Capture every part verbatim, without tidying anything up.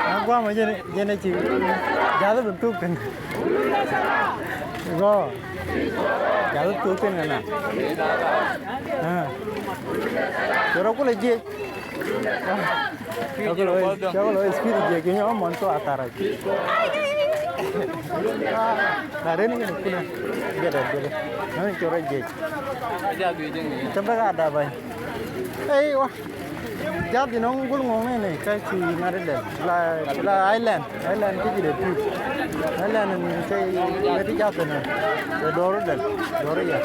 Na guamä jɛn, jɛn a ci jath bi thuk thi̱n. Gɔ. Jath bi thuk thi̱n kɛ na. Cɛ rɔ kulɛ jiɛc. Cɛ kulɛ, cɛ kulɛ speed jiɛc kɛ nyɔ mɔn thok a thar a ci. Na ren kɛ ni kulɛ. Jɛ dɛ jɛ dɛ. Na ni cɛ rɔ jiɛc. Cɛ bɛ ka da bay. Ey wa. Jath inɔ gul ŋuɔ̱ŋni ni kä ci ŋa̱t idɛn la, la island, island kä ji̱ dee pi̱w. Island ni kä ŋa̱t i̱ jath inɔ dee dɔɔr idɛn, dɔɔr iyɛ.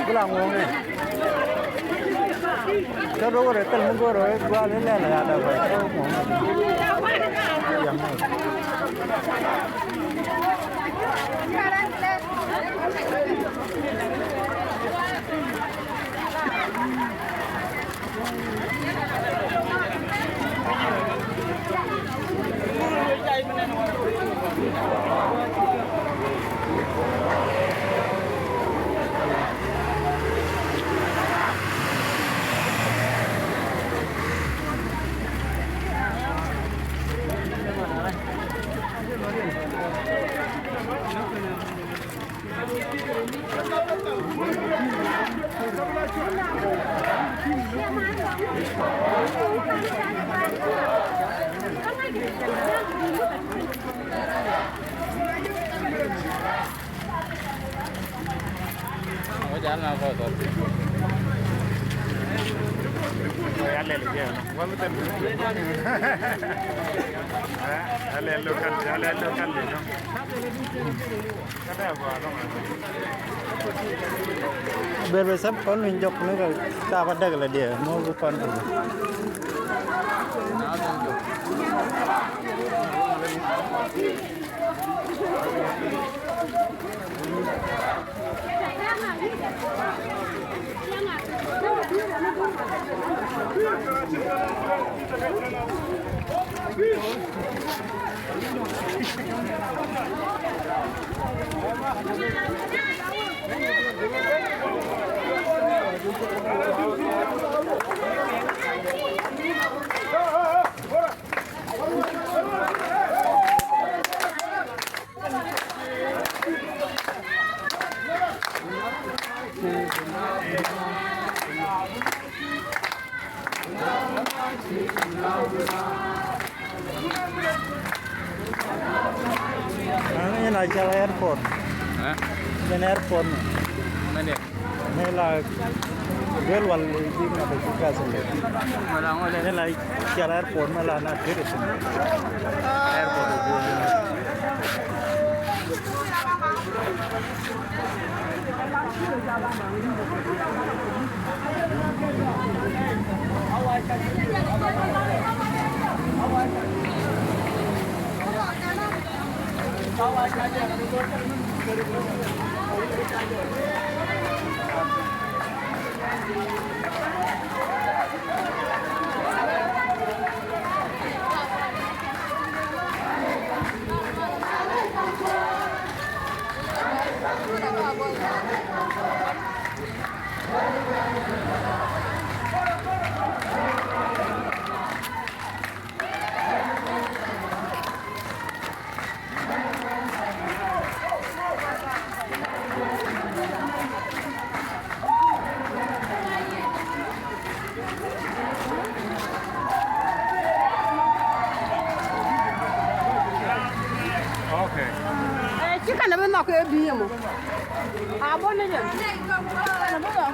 Gul a ŋuɔ̱ŋni. Kä duɔ̱k rɛ thil mi go̱o̱r rɛ gua̱a̱l ilɛl a ya̱ dap kä ŋuɔ̱ŋni. Yam ni. Ber bɛ sɛp kɔn wi̱ny jɔk ni kɛ ta̱a̱ bä däk lɛ diɛ mɔ bi kɔn kɛ. Ɛn a cal airport. Ɛ? Ɛn airport ni. Mɛn yɛ? Ni la duel wal ji̱ ŋa̱th a ci gas ni. Mɛ la ŋuɔ̱t ɛ? Ni la cal airport, mɛ la na duel i̱ thi̱n. Airport. Okay. Ɛ, ci kɛn bi nhɔk kɛ bi̱i̱ mɔ. A bɔ ni jɛ. Kɛn bi nhɔk.